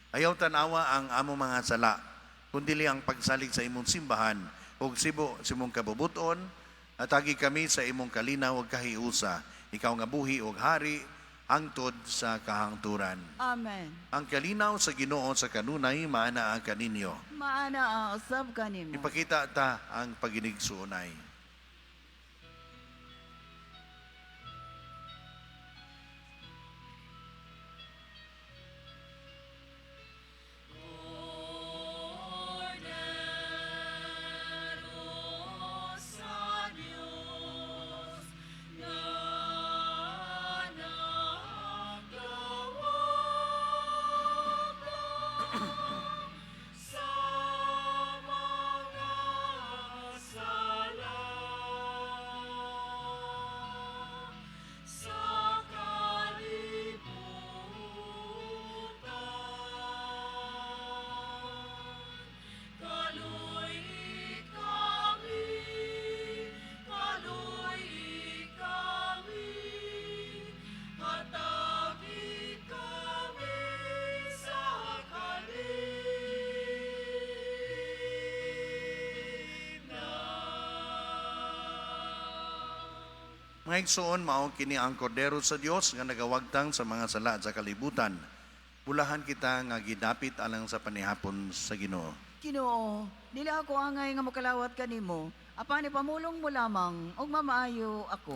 Speaker 2: Ayaw tanawa ang among mga sala, kundili ang pagsalig sa imong simbahan, ug sibo sa imong kabubuton, atagi kami sa imong kalinaw ug kahiusa. Ikaw nga buhi ug hari, hangtod sa kahangturan.
Speaker 6: Amen.
Speaker 2: Ang kalinaw sa Ginoo sa kanunay maanaa kaninyo.
Speaker 6: Maana usab kanimo.
Speaker 2: Ipakita ta ang paginigsuonay.
Speaker 1: Kordero sa Diyos nga nagdawat sa mga sala sa kalibutan. Kaloy kami, kaloy kami, hatagi kami sa kalinaw.
Speaker 2: Mga igsoon, mao kini ang kordero sa Dios nga nagawagtang sa mga sala sa kalibutan. Bulahan kita nga gidapit alang sa panihapon sa Ginoo.
Speaker 6: Ginoo, dili ako angay nga mokalawat kanimo, apan ipamulong mo lamang ug mamaayo ako.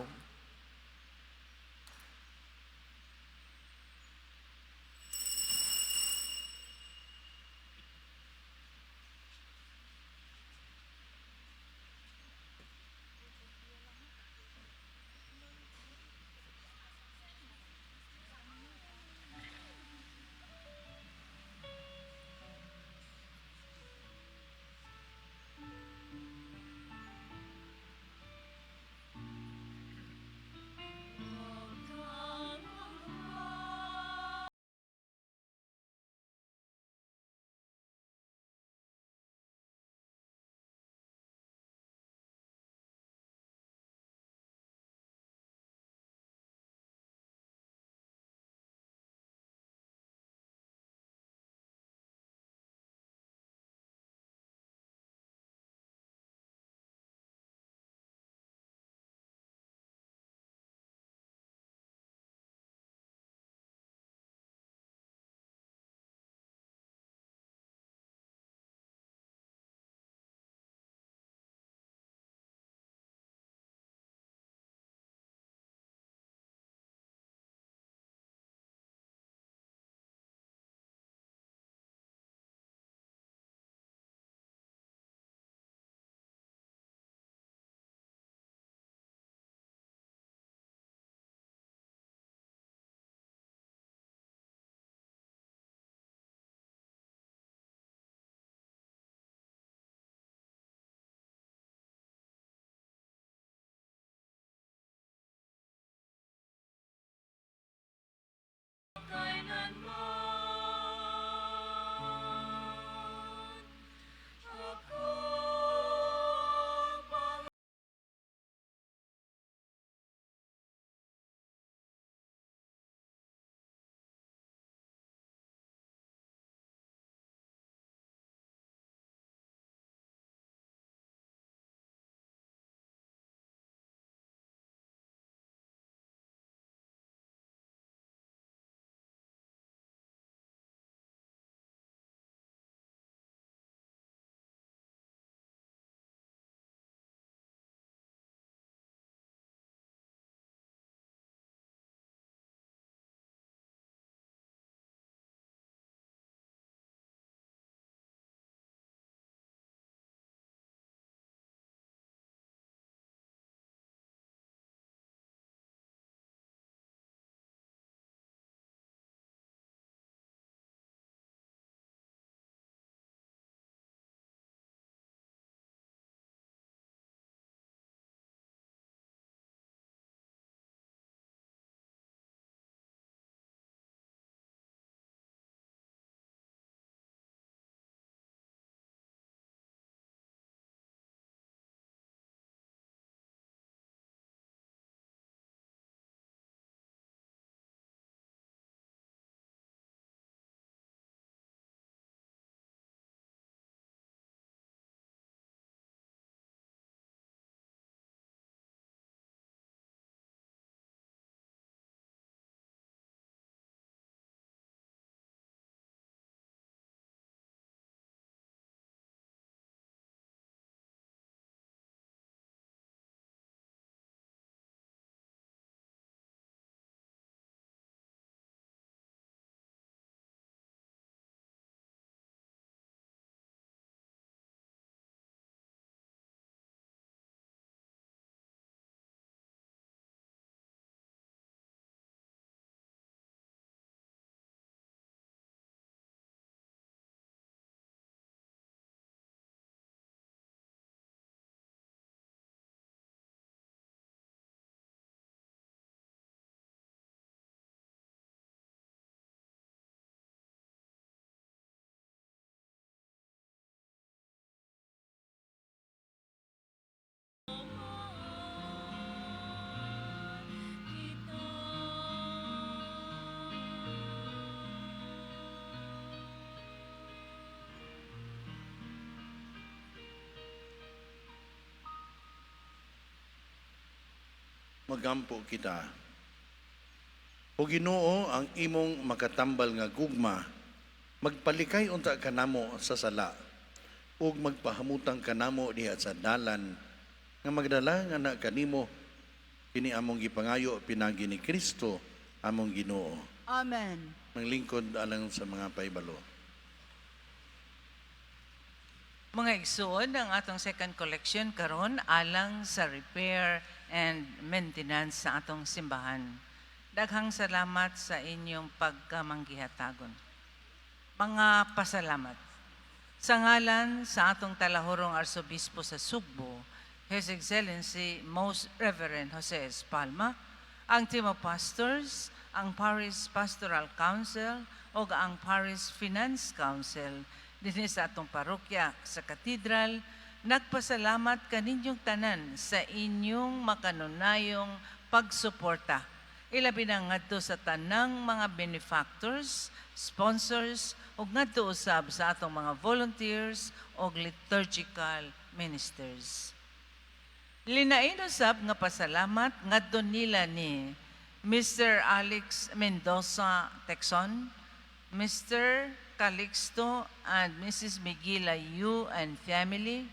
Speaker 2: Magampo kita. O Ginoo, ang imong makatambal nga gugma, magpalikay unta kanamo sa sala, ug magpahamutang kanamo diha sa dalan nga magdala nga na kanimo. Kini among gipangayo pinagi ni Kristo among Ginoo.
Speaker 6: Amen.
Speaker 2: Manglingkod alang sa mga pahibalo.
Speaker 7: Mga igsoon, ang atong second collection karon alang sa repair and maintenance sa atong simbahan. Daghang salamat sa inyong pagkamanggihatagon. Mga pasalamat. Sa ngalan sa atong talahurong Arsobispo sa Sugbo, His Excellency Most Reverend Jose S. Palma, ang team of pastors, ang Parish Pastoral Council, o ang Parish Finance Council dinhi sa atong parokya sa Katedral, nagpasalamat kaninyong tanan sa inyong makanunayong pagsuporta. Ilabi na ngadto sa tanang mga benefactors, sponsors, ug ngadto usab sa atong mga volunteers ug liturgical ministers. Linain usab nga pasalamat ngadto nila ni Mr. Alex Mendoza Texon, Mr. Calixto and Mrs. Miguela Yu and family,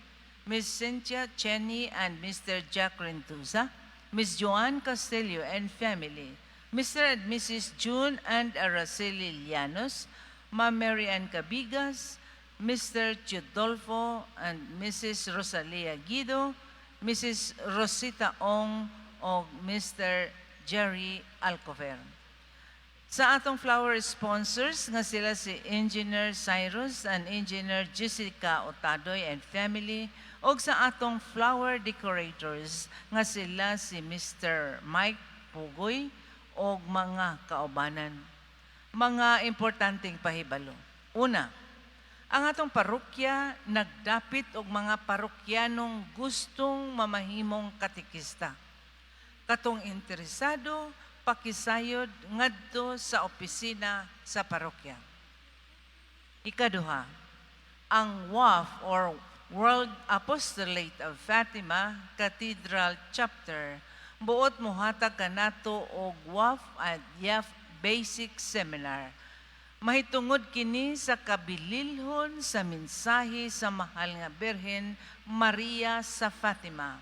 Speaker 7: Ms. Cynthia Cheney and Mr. Jack Rentuza, Ms. Joanne Castillo and family, Mr. and Mrs. June and Araceli Llanos, Ma'am Mary Ann Cabigas, Mr. Chudolfo and Mrs. Rosalia Guido, Mrs. Rosita Ong o Mr. Jerry Alcover. Sa atong flower sponsors nga sila si Engineer Cyrus and Engineer Jessica Otadoy and family, og sa atong flower decorators nga sila si Mr. Mike Pugoy og mga kaubanan. Mga importanteng pahibalo. Una, ang atong parokya nagdapit og mga parokyanong gustong mamahimong katekista. Katong interesado, pakisayod ngadto sa opisina sa parokya. Ikaduha, ang WAF or World Apostolate of Fatima Cathedral Chapter buot mohatag kanato og WAF at YAF Basic Seminar. Mahitungod kini sa kabililhon sa mensahe sa Mahal nga Birhen Maria sa Fatima.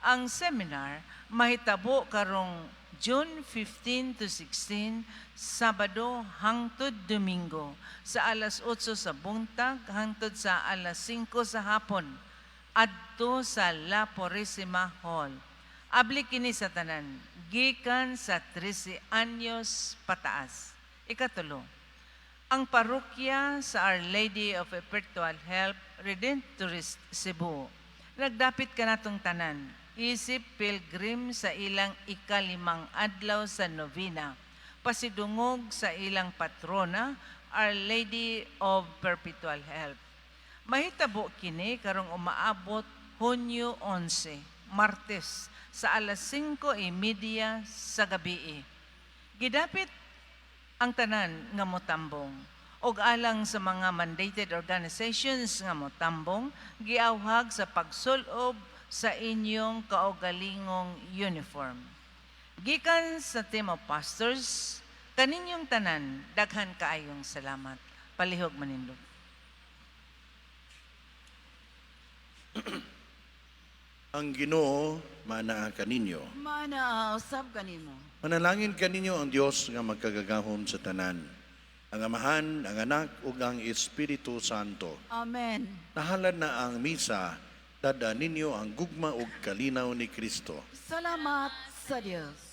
Speaker 7: Ang seminar mahitabo karong June 15 to 16, Sabado hangtod Domingo, sa alas 8 sa buntag hangtod sa alas 5 sa hapon, adto sa La Purisima Hall. Abli kini sa tanan, gikan sa 13 anyos pataas. Ikatulo, ang parokya sa Our Lady of Perpetual Help, Redemptorist Cebu, nagdapit kanatong tanan, isip pilgrim sa ilang ikalimang adlaw sa novena, pasidungog sa ilang patrona, Our Lady of Perpetual Help. Mahitabo kini karong umaabot Hunyo 11, Martes, sa alas 5:30 sa gabi. Gidapit ang tanan nga motambong og alang sa mga mandated organizations nga motambong, giawhag sa pagsulob sa inyong kaugalingong uniform. Gikan sa team of pastors, kaninyong tanan, daghan kaayong salamat. Palihog manindog.
Speaker 2: Ang Ginoo manaa kaninyo.
Speaker 6: Mana usab kanimo.
Speaker 2: Manalangin kaninyo ang Dios nga magkagagahom sa tanan. Ang Amahan, ang Anak ug ang Espiritu Santo.
Speaker 6: Amen.
Speaker 2: Nahalad na ang misa, dada ninyo ang gugma ug kalinaw ni Kristo.
Speaker 6: Salamat sa Dios.